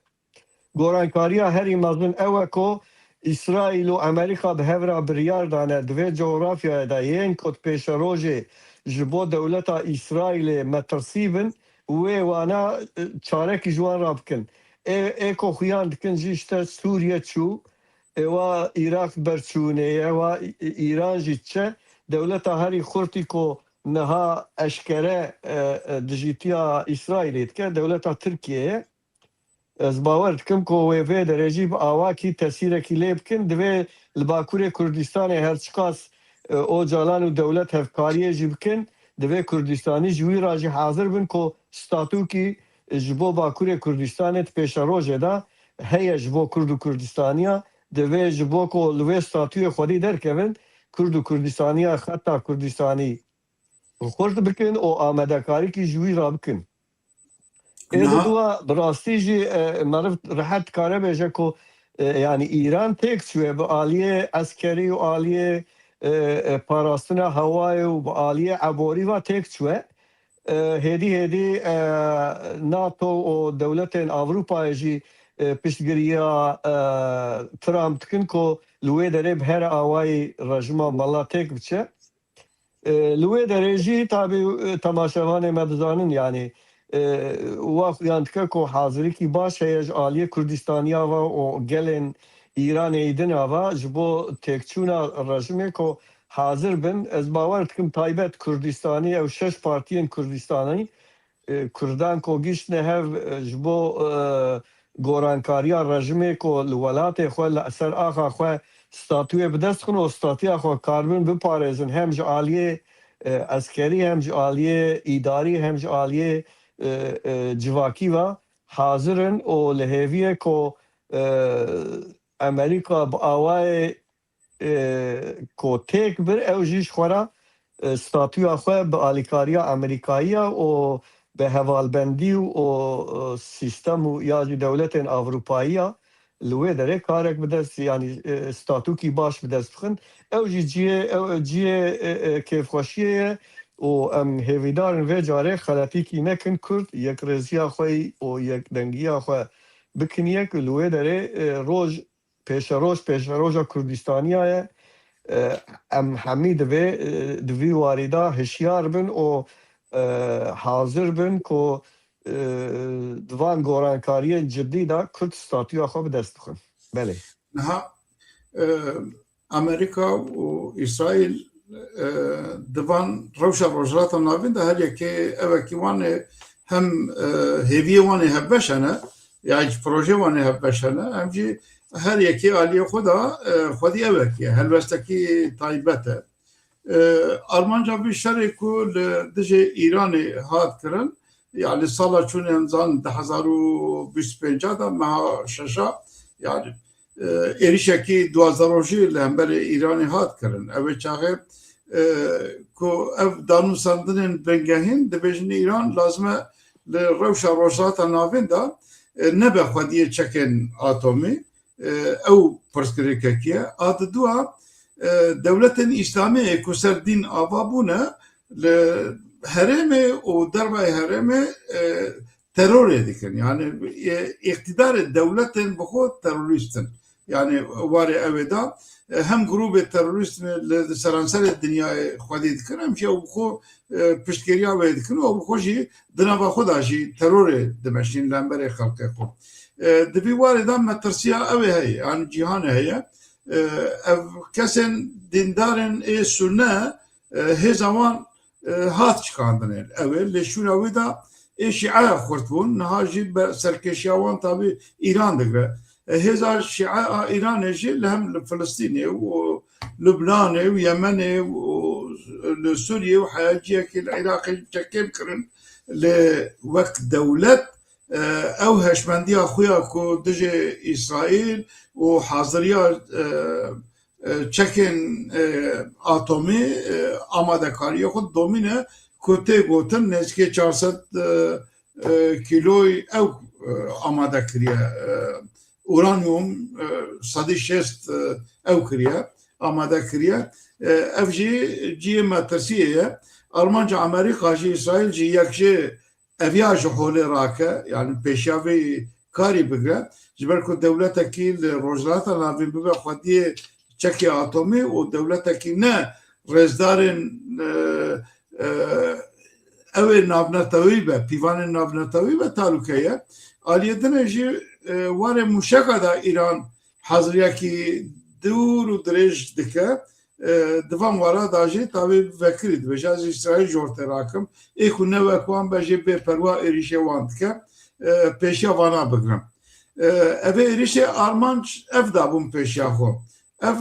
Gorankariya herî mezin ew e ku Îsraîl û Amerîka bi hev re biryar dane, di vê cografyayê de yên ku di pêşerojê ji bo dewleta Îsraîlê metirsî bin, wê wana, e, çarekî ji wan re bikin. Ê, ê ku xuyan dikin jî, işte, Sûriye çû, ê wa Iraq berçûnê ye, wa Î-, Îran jî diçe. Dewleta herî xurtî ku niha eşkere, e, e, dijîtiya Îsraîlê dike, dewleta Tirkiyê ye. Ez bawer dikim ku wê vê derê jî bi awakî tesîrekî lê bikin. Divê li Bakurê Kurdistanê her çiqas, e, Ocalan û dewlet hevkariyê jî bikin, divê Kurdistanî ji wî re jî hazir bin ku statûkî ji bo Bakurê Kurdistanê di pêşerojê de heye ji bo Kurd û Kurdistaniya. Divê ji bo ku li wê statûyê xwedî derkevin, Kurd û Kurdistaniya, xeta Kurdistanî xurt bikin û amadekarîkî ji wî re bikin. Ê, di Niha duwa bi rastî jî, e, meriv rehet dikare bêje ku, e, yanî Îran têk çûye bi aliyê eskerî û aliyê, e, e, parastina hewayê û bi aliyê eborî ve têk çûye. E, hêdî hêdî, e, NATO û dewletên Ewropayê jî, e, piştgiriya, e, Trump dikin ku li wê derê bi her awayî rejima mela têk biçe. E, li wê derê jî tabî, e, temaşevanê me dizanin, yanî, e, wa xuyan dike ku hazirîkî baş heye ji aliyê Kurdistaniya ve û gelên Îranê dina ve ji bo têkçûna rejimê ku hazir bin. Ez bawer dikim taybet Kurdistanî, ew şeş partiyên Kurdistanî, e, Kurdan ku giştine hev, e, ji bo, e, gorankariya rejimê ku li welatê xwe, li ser axa xwe statûyê bi dest xin û statûya xwe karibin biparêzin, hem ji aliyê, e, eskerî, hem ji aliyê îdarî, hem ji aliyê, e, e, civakî ve hazir in û li hêviyê ku, e, Amerîka bi awayê, e, ku têk bir, ew jî ji xwe re, e, statûya xwe bi alîkariya Amerîkayî ya û bi hevalbendî û, e, sîstem û ya jî dewletên Ewropayî ya li wê derê karek bi dest, yanî, e, statûkî baş bi dest bixin. Ew jî cihê, ew cihê, e, e, kêfxweşiyê ye û em hêvîdar in vê carê xeletîkî nekin, Kurd yekrêziya xwe û yekdengiya xwe bikin yek. Li wê derê, e, roj pêşeroj, pêşeroja Kurdistaniya ye. E, em hemî divê, e, di vî warî de hişyar bin û, e, hazir bin ku, e, di van gorankariyên cidî de Kurd statûya xwe bi dest bixin. Belê. Niha, e, Amerîka û Îsraîl, e, di van rewşa Rojhilata Navîn de her yekê evekî wan ê hem, e, hêviyê wan ê hevbeş hene, ya jî projeyê wan ê hevbeş hene, hem jî her yekê aliyê xwe de, e, xwedî evekî ye, helwestekî taybet e. E, armanca vî şerê ku li dijî Îranê hat kirin, ya li sala çûnê em zanin du hezar û bîst û pênc de meha şeşa, yani, e, êrişekî duwazdeh rojî li hemberê Îranê hat kirin. Ew ê çaxê, e, ku ev danûstandinên bingehîn dibêjin Îran lazim e li rewşa Rojhilata Navîn de, e, nebe xwediyê çekên atomî, e, ew pirsgirêkekî ye. A diduwa, e, dewletên Îslamî ku ser dîn ava bûne, li herêmê û dervayê herêmê, e, terorê dikin. Yani, e, îqtîdarê dewletên bi xwe terorîst in. Yani, warê ew ê de, e, hem grûbê terorîst li, li seranserê dinyayê xwedî dikin, hem jî ew bi xwe, e, piştgiriya wê dikin û ew bi xwe jî di nava xwe de jî terorê dimeşîn li hemberê xelkê xwe. E, di vî warê de metirsiya ew ê heye, yani cîhanê heye. E, ev kesên dîndarên ê Sunne, e, hêza wan, e, hat şikandinê. Ew ê lê şûna wî de ê Şîe xurt bûn. Niha jî be serkêşiya wan tabî Îran digre. E, hêza Şîe a Îranê jî li hem li Filistînê û Lubnanê û Yemenê û li Sûriyê û heya cihekî li Iraqê çekên kirin. Lê wek dewlet, e, ew heşmendiya xwe ya ku dijî Îsraîl û haziriya, e, e, çekên, e, atomî, e, amadekariyê xwe domîne ku tê gotin nêzîkê çar sed, e, e, kîloy ew, e, amade kiriye. E, uranyum, e, sedî şêst, e, ew kiriye, amade kiriye. E, ev jî cihê metirsiyê ye. Armanca Amerîka jî, Îsraîl jî yek jê eviya ji holê rake, yani pêşiya vê karî bigre. Ji ber ku dewletekî li Rojhilata Navîn bibe xwediyê çekê atomî û dewletekî ne rêzdarên, e, e, ew ê navnetewî be, pîvanên navnetewî be, talûke ye. Aliyê din ê jî, e, warê mûşeka de Îran haziriyekî dûr û dirêj dike. E, di van wara de jî tabî vekirî dibêje, ez Îsraîl ji ortê rakim. Ê ku ne wek wan be jî bêperwa êrîşê wan dike. E, pêşiya vana bigrin. E, evê êrîşê armanc ev dabûn pêşiya xwe. Ev,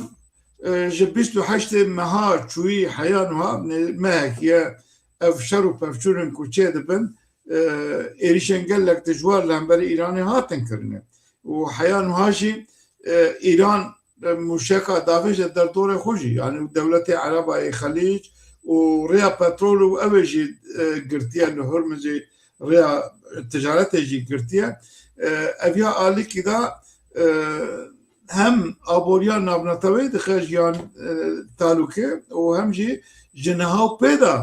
e, ji bîst û heştê meha çûyî heya nuha ne-, mehekî ye. Ev şer û pevçûnên ku çê dibin, e, êrîşên gelek dijwar li hemberî Îranê hatin kirinê. Û heya nuha jî, e, Îran, e, mûşeka davêje derdorê xwe jî, yani dewletê Ereba yê Xelîc û rêya petrol û ew ê jî, e, girtiye li Hurmizê, rêya ticaretê jî girtiye. E, ev ya alîkî de, e, hem aboriya navneteweyî dixe jiyan, e, talûke û hem jî ji niha û pê de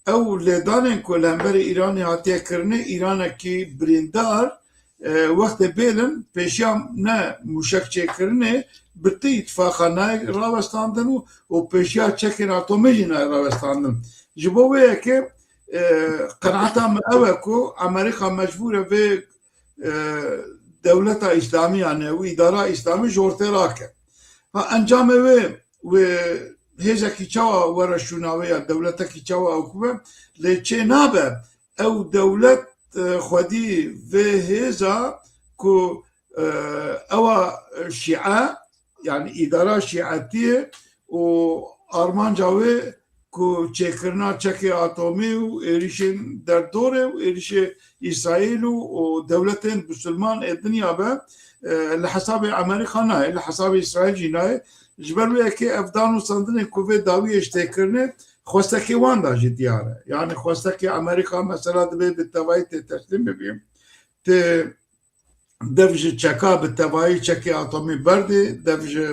ew lêdanên ku li hemberî Îranê hatiye kirinê, Îranekî birîndar, e, wextê bêlin pêşiya ne mûşek çêkirinê bi ti îtifaqa nayê rawestandin û, û pêşiya çekên atomî jî nayê rawestandin. Ji bo wê yekê, e, qenaeta min ew e ku Amerîka mecbûr e vê, e, dewleta Îslamî, yani ew îdara Îslamî ji ortê rake. Ha, encamê wê, wê hêzekî çawa were şûna wê ya dewletekî çawa ew ku be, lê çê nabe ew dewlet, e, xwedî vê hêza ku, e, ewa şîe, yani îdara şîetiyê û armanca wê ku çêkirina çekê atomî û êrîşên derdorê û êrîşê Îsraîl û, û dewletên bisilman ê dinya be, e, li hesabê Amerîka nayê, li hesabê Îsraîl jî nayê. Ji ber wê yekê ev danûstandinên ku vê dawiyê ji tê kirinê xwestekê wan de jî diyar e. Yani xwestekê Amerîka mesela divê bi tevayî tê teslîm bibî. Tê dev ji çeka bi tevayî çekê atomî berdê, dev ji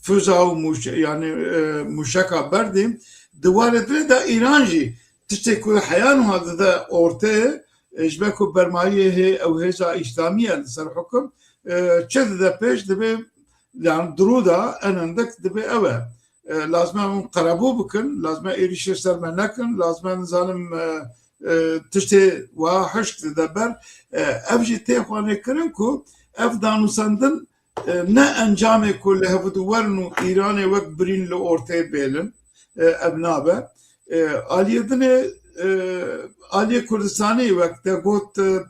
füza û mûş-, yani, e, mûşeka berdê. Di warê dinê de Îran jî tiştê ku heya niha dide ortê, e, ji ber ku bermayiyê hê ew hêza îslamî ye li ser hukum, e, çi dide pêş, dibê, yani, dirû da en hindik dibê ew e. E, lazim e hûn qerebû bikin, lazim e êrîşê ser me nekin, lazim e, nizanim, e, e, tiştê wiha hişk dide ber. E, ev jî tê xwanê kirin ku ev danûsandin, e, ne encamê ku li hevdu werin û Îranê wek birîn li ortê bêlin, e, ev nabe. E, aliyê dinê, e, aliyê Kurdistanî wek te got, e,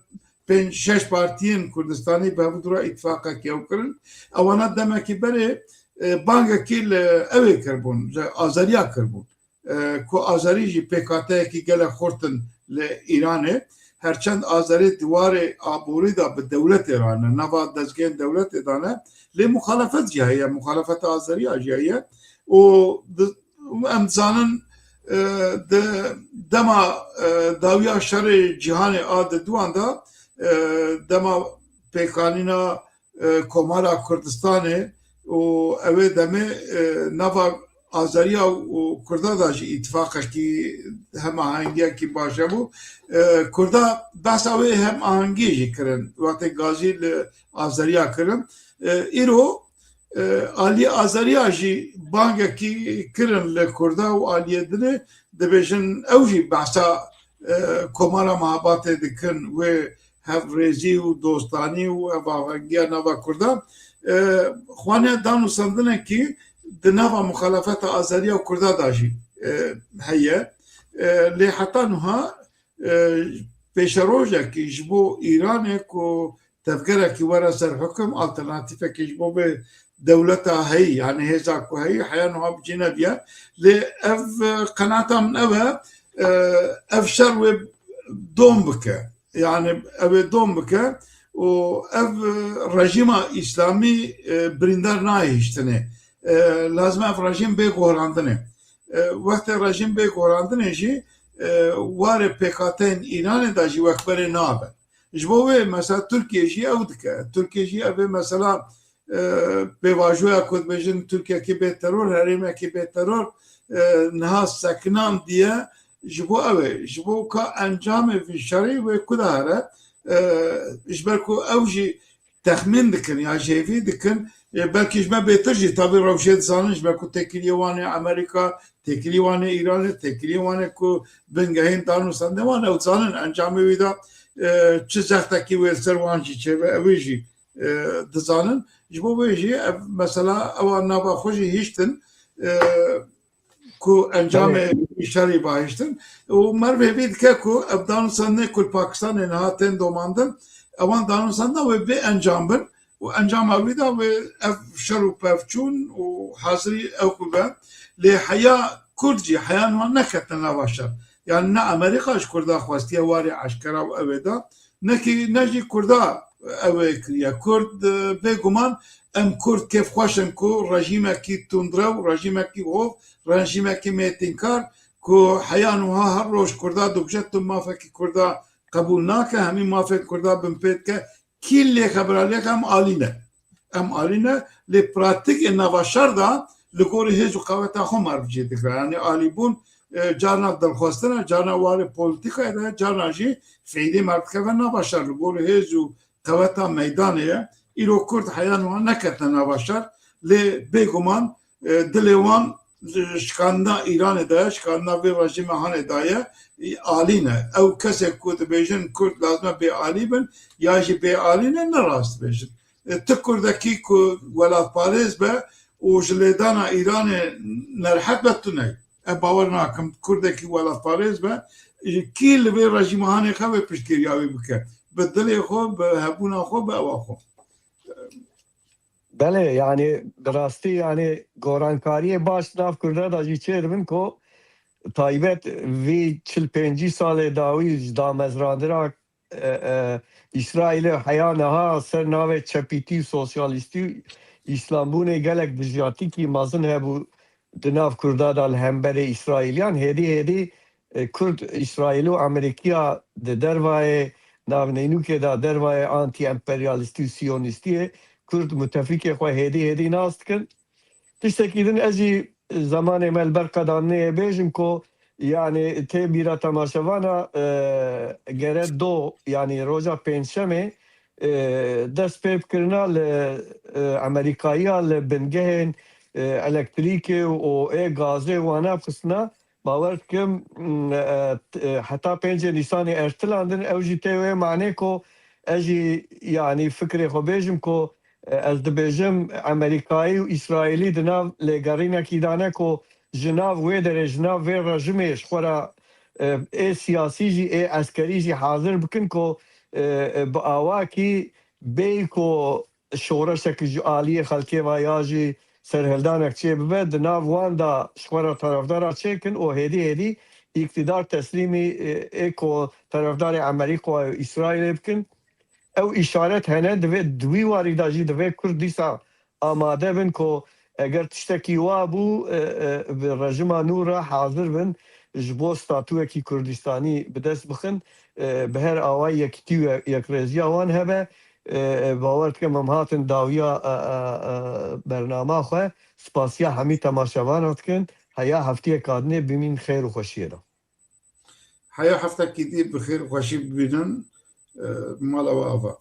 pênc şeş partiyên Kurdistanî bi hevdu re îtifaqekî ew kirin. Ewana demekî berê, e, bangekî li ewê kirbûn, ji azeriya kirbûn. E, ku azerî jî pêkhateyekî gelek xurt in li Îranê. Herçend azerî di warê aborî de bi dewletê re ne, nava dezgehên dewletê de ne. Lê muxalefet jî heye, muxalefeta azeriya jî heye. Û di-, em dizanin, e, di dema, e, dawiya şerê cîhanê a di duan de, e, dema pêkanîna, e, Komara Kurdistanê û ewê demê, e, nava Azeriya û Kurda da jî îtifaqekî, hemahengiyekî baş hebû. E, Kurda behsa wê hemahengiyê jî kirin. Wextê gazî li Azeriya kirin. E, îro, e, aliyê Azeriya jî bangekî kirin li Kurda û aliyê dinê dibêjin ew jî behsa, e, Komara Mehabatê dikin, wê hevrêzî û dostanî û hevahengiya nava Kurdan. E, xwaniya danûstandinekî di nava muxalefeta Azeriya û Kurda da jî, e, heye. E, lê heta niha, e, pêşerojekî ji bo Îranê ku tevgerekî were ser hukum, alternatîfekî ji bo vê dewleta heyî, yani hêza ku heyî, heya niha bi cî neviye. Lê ev, e, qenaeta min ev e, e, ev şer wê dom bike. Yani ev ê dom bike û ev, e, rejîma îslamî, e, birîndar nayê hiştinê. E, lazim e ev rejîm bê gohrandinê. E, wextê rejîm bê gohrandinê jî, e, warê pêkhateyên Îranê de jî wekberê nabe. Ji bo wê mesela Tirkiye jî ew dike. Tirkiye jî ev ê mesela, e, pêvajoya ku dibêjin Tirkiyekî bê teror, herêmekî bê teror, e, niha sekinandiye ji bo ew ê. Ji bo ka encamê vî şerî wê ku de here, e, ji ber ku ew jî texmîn dikin ya jêvî dikin, e, belkî ji me bêtir jî tabî rewşê dizanin, ji ber ku têkiliyê wan ê Amerîka, têkilî wan ê Îranê, têkilî wan ê ku bingehên danûstandinê wan ew dizanin, encamê wî de, e, çi zextekî wê li ser wan jî çêbe, ew ê jî, e, dizanin. Ji bo vê jî ev mesela ewan nava xwe jî hiştin, e, ku encamê Belê. Şerî bahiştin. Û merv hêvî dike ku ev danûstandinê ku li Pakistanê niha tên domandin, ewan danûstandina wê bê encam bin û encama wî de wê ev şer û pevçûn û hazirî ew bibe. Lê heya Kurd jî heya niha neketin nava şer. Yani ne Amerîka ji Kurda xwestiye warê eşkera û ew ê da, nekî ne jî Kurda ew ê kiriye. Kurd, e, bêguman em Kurd kêfxweş in ku rejîmekî tundrew, rejîmekî hov, rejîmekî mêtînkar ku heya niha her roj Kurda dibije, tu mafekî Kurda qebûl nake, hemî mafên Kurda binpê dike. Kî lê xebera lê em alî ne. Em alî ne, lê pratîkê nava şer de li gorî hêz û qeweta xwe merv cih dike. Yani alîbûn, e, carna dilxwestin e, carna warê polîtîkayê de, carna jî fêdî merv dikeve nava şer. Li gorî hêz û qeweta meydanê ye. Îro Kurd heya niha neketine nava şer, lê bêguman, e, dilê wan, e, şikandina Îranê de ye, şikandina vê rejîma hanê de ye, e, alî ne. Ew kesê ku dibêjin Kurd lazim e bêalî bin, ya jî bêalî ne, ne rast dibêjin. E, ti Kurdekî ku welatparêz be û ji lêdana Îranê nerehet be, tune ye. Ez bawer nakim Kurdekî welatparêz be, e, kî li vê rejîma hanê xwe wê piştgiriya wî bike? Bi dilê xwe, bi hebûna xwe, bi ewa xwe. Belê, yani bi rastî, yani gorankariyê baş nav Kurda da jî çêdibin ku taybet vî çil pêncî salê dawî ji damezrandina, e, e, Îsraîlê heya niha ser navê çepîtî û sosyalîstî û îslambûnê gelek dijatîkî mezin hebû di nav Kurda de li hemberê Îsraîliyan. Hêdî hêdî, e, Kurd Îsraîl û Amerîkiya di dervayê navnînûkê de, dervayê antî-emperyalîstî û siyonîstiyê Kurd mutefîkê xwe hêdî hêdî nas dikin. Tiştekî din ez jî zemanê me li ber qedaniyê bêjim ku yanî tê bîra temaşevana, e, gere do, yanî roja pêncşemê, e, dest pê bikirina li, e, Amerîkayiya li bingehên, e, elektrîkê û ê gazê wana bixistina. Bawer dikim, m, e, t-, e, heta pêncê Nîsanê ertilandin, ew jî tê wê manê ku ez jî, yanî fikrê xwe bêjim ku, e, ez dibêjim Amerîkayî û Îsraîlî di nav lêgerînekî de ne ku ji nav wê derê, ji nav vê rejimê ji xwe re, e, ê siyasî jî, ê eskerî jî hazir bikin ku, e, e, bi awakî bêyî ku şoreşek ji aliyê xelkê ve ya jî serhildanek çêbibe, di nav wan de ji xwe re terefdara çêkin û hêdî hêdî îktidar teslîmî, e, ê ku terefdarê Amerîka û Îsraîlê bikin. Ew îşaret hene, divê di wî warî de jî divê Kurd dîsa amade bin ku eger tiştekî wa bû, e, e, bi rejima nû re hazir bin ji bo statûyekî Kurdistanî bi dest bixin, e, bi her awayî yekîtî û yekrêziya wan hebe. E, e, bawer dikim em hatin dawiya, e, e, e, bernama xwe. Spasiya hemî temaşevana dikin. Heya heftiyek hadinê bimîn xêr û xweşiyê de. Heya heftekî dî bi xêr û xweşî bibînin, e, mala we ava.